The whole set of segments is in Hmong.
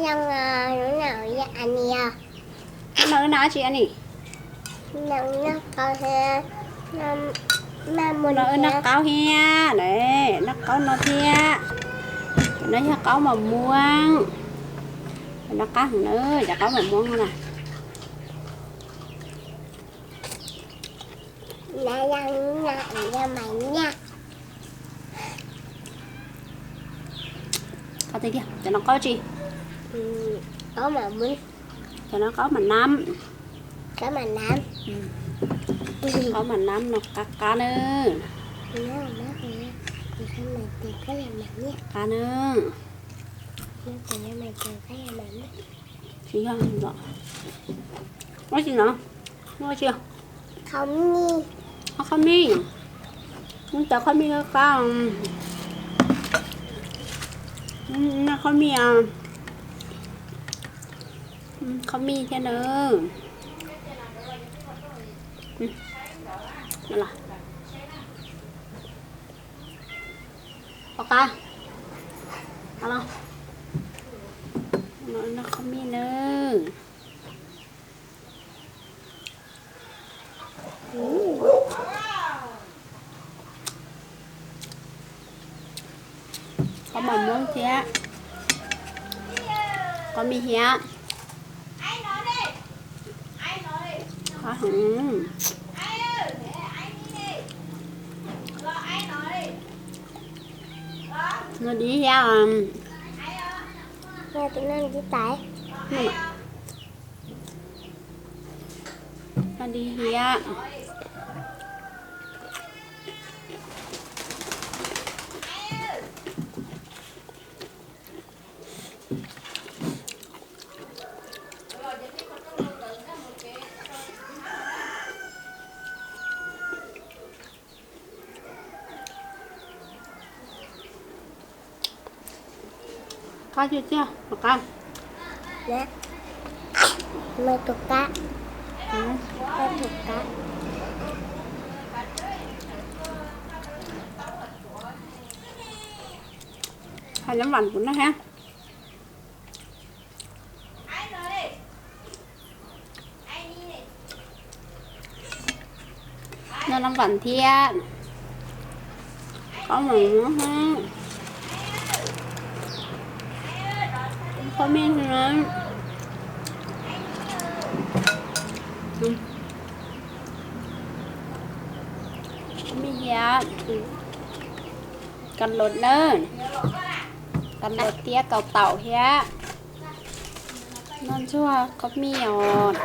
Hnub no wb noj dab tsi Ani? Hnub no wb noj qaub thiab, noj qaub no thiab. Cov no yog qaub mos muab, cov no qab heev na, cov qaub mos muab no na. Qhov tiag tiag, cov no qaub tsi? Cov no qaub mam nab. Qaub mam nab no qab qab na. Qab na. Tsis yog, ua tsi no? Ua tsi? Qhov mij. Cov qhov mij qab qab. Noj qhov mij, qhov mij thiab na. Qab qab. Noj qhov mij na. Qaub mos muab thiab, qaub mij thiab. Qab heev. Noj dib thiab. Noj dib thiab. Qab tiag tiag, qab. Tus qab, tus qab. Hais nab vam kuv noj thiab. Noj nab vam thiab. Qaub mos muab, qaub mij na. Qaub mij thiab. Kaus laum na, kaus laum thiab kaus taum thiab. Noj ntxuag qaub mij os.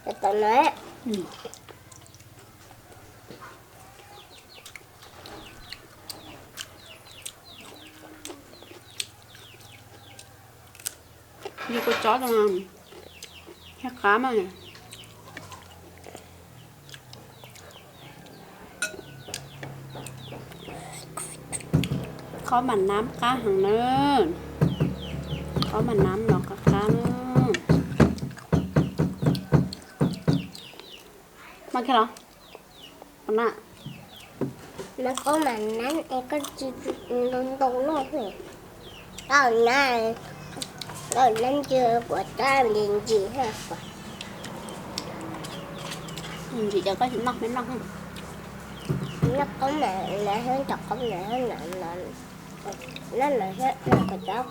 Cov taum no. Yus kua txob thiab qab mas. Qaub mam nab qab heev na. Qaub mam nab los qab qab na. Mas khe los? Mas qaub mam nab es koj tsis ntoo ntoo loj. Koj nab, koj nab ntsis kuv txob ntsis ntsis thiab. Ntsis ces koj tsis noj me noj. Noj qaub mam nab thiab, cov qaub mam nab, noj no thiab, noj kuv txob,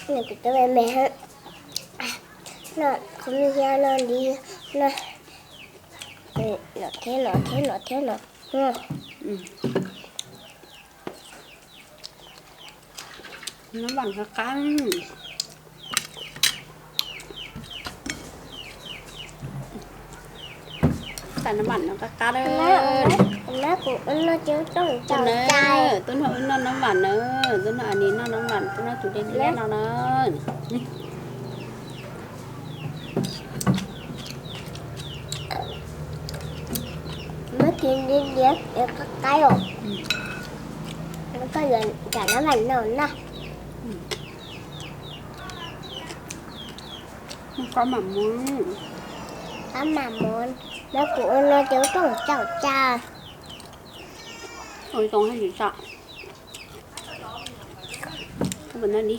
noj kuv txob me me thiab. Noj qaub mij thiab, noj dib, noj no thiab no thiab no thiab no. Nab vam qab qab. Tab nab vam no qab qab lawm. Tub noj wb noj nab vam na, tub noj Ani noj nab vam, tub noj tus dej liab no na. Muab Diav diav, qab qab os. Koj yuav nram nab vam no na. Qab mam mus, qab mam mus, no kuv ua no ces ua rooj tsaum tsa. Ua tau haj tsis tsa. Koj puas noj li?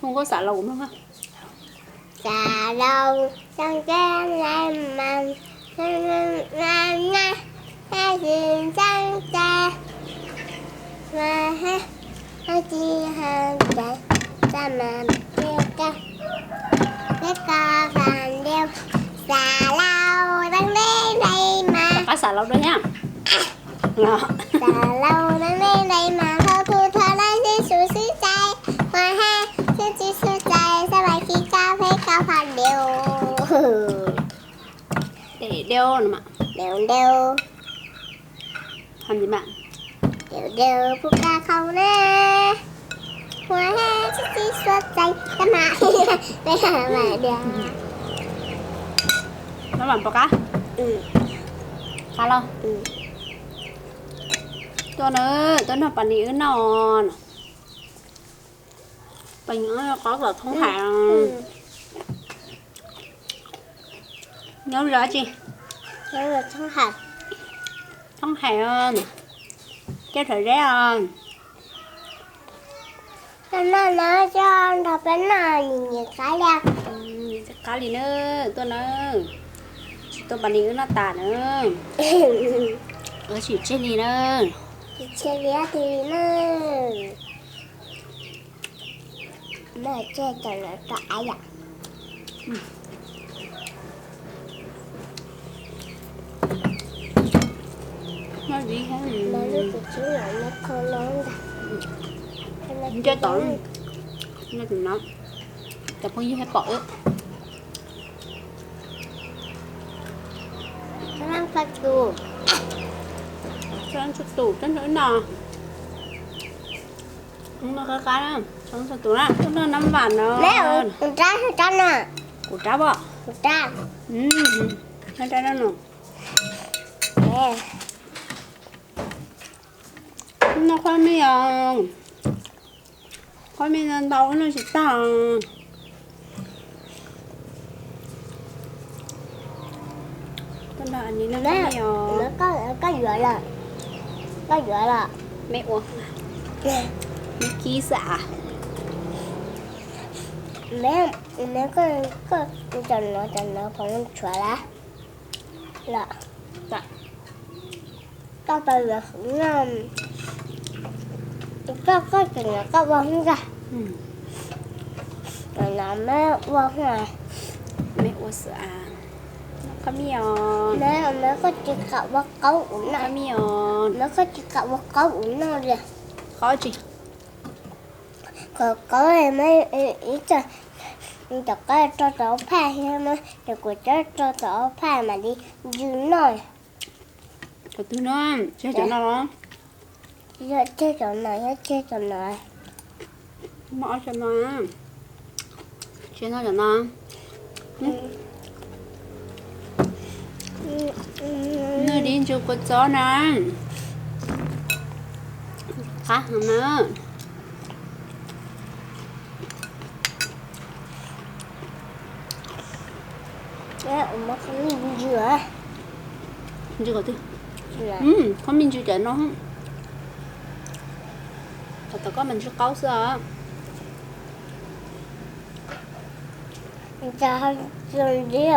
Hu koj xav laus kuv mloog. Xav laus txog teb laj mas, txog teb txog teb mas, tsis hais txog teb mas, peb koj, peb koj fas lias, xav laus txog teb laj mas. Rov qab xav laus dua thiab. Xav laus txog teb laj mas, thov Vajtswv thov lawv sib sum sib txais, ua haj sib txais sib txais, xav mas khi koj peb koj fas lias. Deu deu, deu deu. Hais ntxiv mas. Deu deu pub kab qhau na. Ua haj sib txais sib txais, kab mas. Peb mas deu. Nab vam pom qab. Qab los. Tuaj na, tuaj nrog pas nis wb noj. Pas nis qab kom thoob hais. Nyob zoo tsi? Thoob hais, coj rhawv zeb os. Noj no coj nrog peb noj, nyiam qab li. Nyiam qab li na, tuaj na. Tsis tuaj pas nis wb noj tas na. Wb tsis tseg li na. Tsis tseg li na. Noj tseg cov no rau av yom. Noj tus tswb no kho no ntag. Nco tod, noj tus no, cov phooj ywg thiaj pom wb. Txhob leej txhua tus, txhob leej txhua tus, txhob nrog wb noj. Noj qab qab, txhob leej txhua tus na, txhob noj nab vam no. Kuv rab, kuv rab no. Kuv rab pom. Kuv rab. Noj rab no. Noj qhob mej os. Qhob mej ntau ntau wb noj tsis tag. Koj yuav lawm, koj yuav lawm. Mej ua, mej kib xwb as. Mej, koj, cov no, cov no phoov tshuav lawm. Lawm. Koj tau yuav hwv no, koj, koj tseem yuav koj ua hwv ntag. Cov no mej ua hwv. Mej ua xwb as. Qhob mej os. Mej, koj tsis kam ua qaub ua no. Qhob mej os. Mej, koj tsis kam ua qaub ua no li. Qaub tsi? Qaub, qaub, ib txog, cov qaub rau tau phaj thiab, ces kuv coj rau tau phaj mam li ntsw noj. Cov twg no? Tseg cov no los? Yog tseg cov no, yog tseg cov no. Muaj ob cov no. Tseg noj cov no. Noj li ntsw kua txob na. Qab heev na. Ntsw qhov twg? Qhob mej ntsw cov no. Cov tom koj mas ntsw qaub xwb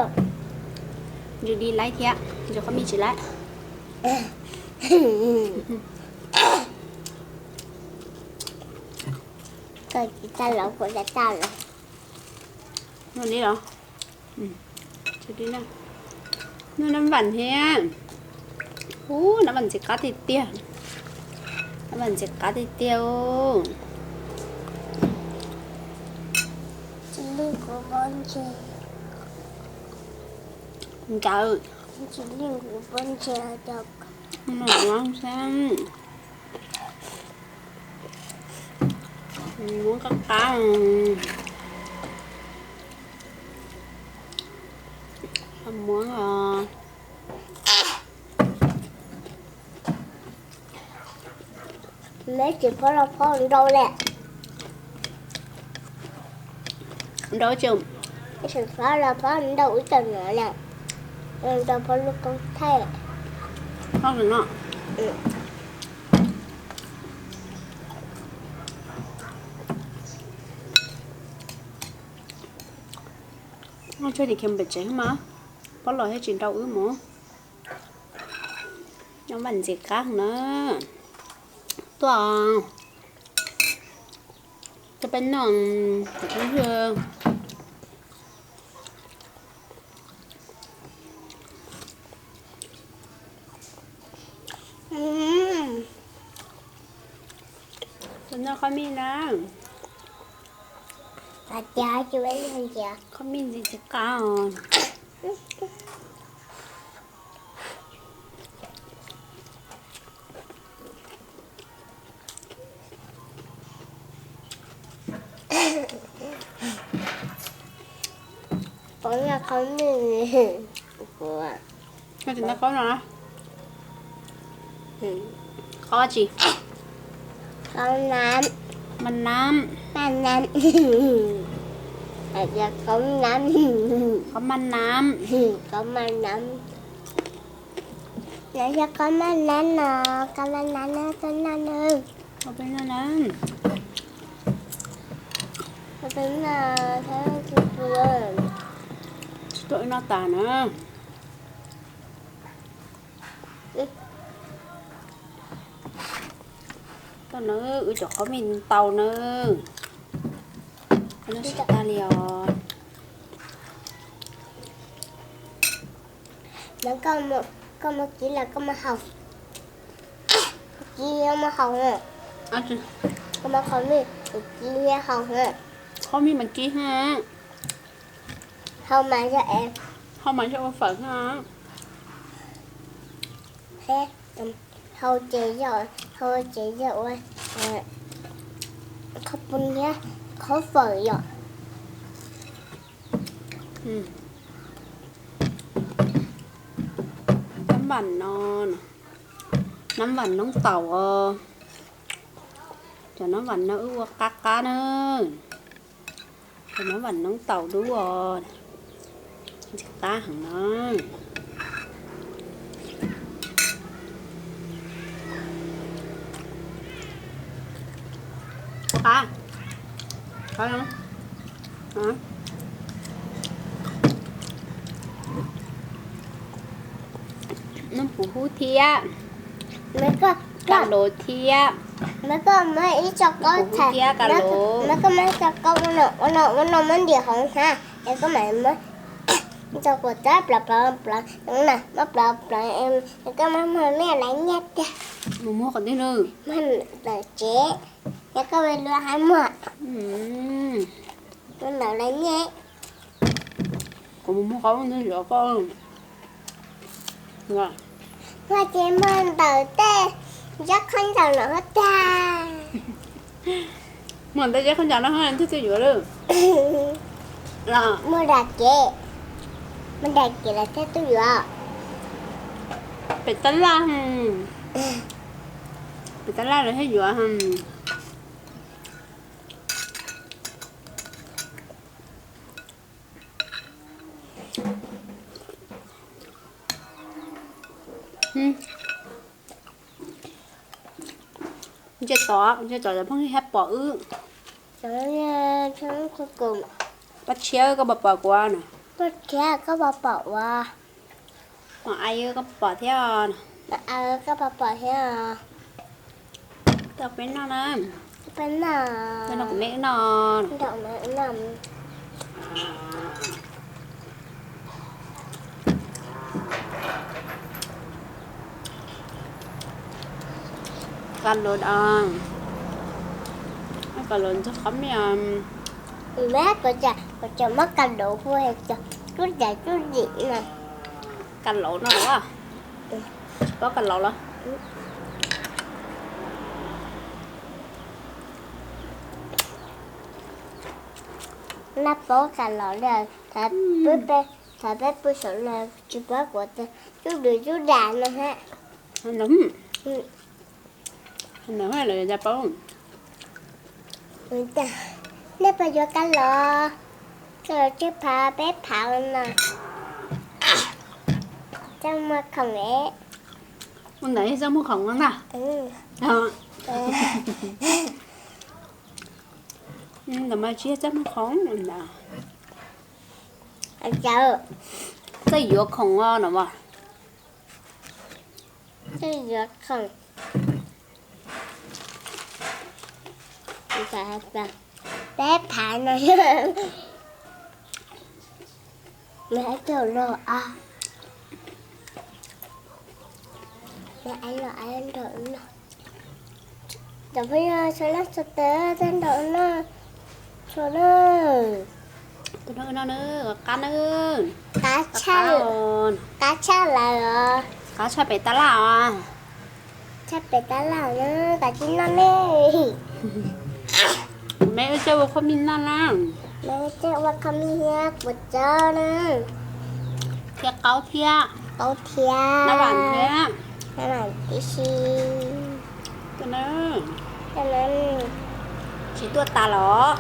os. Ntsw li laib thiab, ntsw qhob mej tsis laib. Koj tsis tau los kuv tau tau los. Noj li los? Noj nab vam thiab. Ub, nab vam ntxim qab tiag tiag. Nab vam ntxim qab tiag tiag. Tsis li kuv pom ntseg. Nkawd, muab qab qab, muab os. Neb tsis phob los phob ntau li. Ntau tsis, tsis phob los phob ntau ib tawm no li. Ntau phob lub koob thaij. Phob no. Noj tshaj tis khiav pem tsev mas, phob los thiab tsis nrau wb mus. Nyob vaj ntxim qab na. Tuaj, tuaj peb noj, tus phooj ywg. Tus noj qhov mij na. Qhov mij ntxim ntxim qab os. Qhov mij, qhov no, qhov tsi? Qhov nam, maj nam, maj nam, qhov nam, qhov maj nam, qhov maj nam. Yog qhov maj nam no, qhov maj nam no, tuaj noj na. Tuaj noj na. Tsis tuaj wb noj tas na. Tuaj na, wb cov qhov mij ntau na. Noj tsis tag li os. Koj muab kib los koj muab haus. Kib muab haus na. Koj muab qhov mij, kib haus na. Qhov mij mas kib ha. Haus mas yog, haus mas yog ua fawm ha. Haus ces yog, haus ces yog ua qhov pub thiab qhov fawm yom. Nab vam no, nab vam noob taum os. Cov nab vam no wb ua qab qab na. Cov nab vam noob taum dub os. Ntxim qab heev no. Ua qab. Noob puv hub thiab, ka luv thiab. Puv hub thiab ka luv. Ua no ua no muab ntim hauv hab es koj mam muab ib co kua txob plav plav plav na, muab plav plav es koj muab muag me laiv nyiaj tiag. Mus muag qhov twg na? Muag ntawm tsev, es koj lua hab muag. Muag ntawm laiv nyiaj. Kuv mus muag qhov twg yuav koj. Muag ces muag ntawm tej zab khaub ncaws no hab tag. Muag ntawm tej zab khaub ncaws no hab thiaj tuaj yuav lawm. Muag dam kev, muag dam kev lawm thiaj tuaj yuav. Pem tab laj, pem tab laj lawm thiaj yuav. Ntsia tod, ntsia tod cov phooj ywg hab pom wb. Paj Tshiab, koj puas pom kuv? Paj Tshiab, koj puas pom kuv? Pom Ai, koj pom thiab? Koj puas pom thiab? Tuaj peb noj na. Tuaj noj, tuaj noj kuv me wb noj. Ka luv, ka luv ntxuag qhov me. Kuv tseem muab ka luv hu hais tias tub cam tub dim na. Kas laus no los? Tsis paub kas laus los? Naj paub kas laus li, thaum peb pw saum no tsis paub kuv cub dub cub dam no hab. Lawv cas paub. Nej puas yuav kas laus? Kas laus tsib phav peb phav no. Txaj muag khoom es. Ua ntawd yog txaj muag khoom no na. Ntawd mas tsis yog txaj muag khoom ntawd. Txawj yuav khoom os no as. Txawj yuav khoom. Peb phav no. Nws ib tug los a, nws ib los ib nrog no. Cov phooj ywg sawv daws txhua tus tag nrho no, txhua na. Tus no no na, qab na. Qab tshaj, qab tshaj lawm os. Qab tshaj pem tab laj os. Tshaj pem tab laj na, kav tsij noj ne. Me wb coj ua qhov mij noj na. Me wb coj ua qhov mij thiab puas tsaub na. Thiab qaub thiab. Qaub thiab. Nab vam thiab. Nab vam tib si. Tsis tuaj tas los?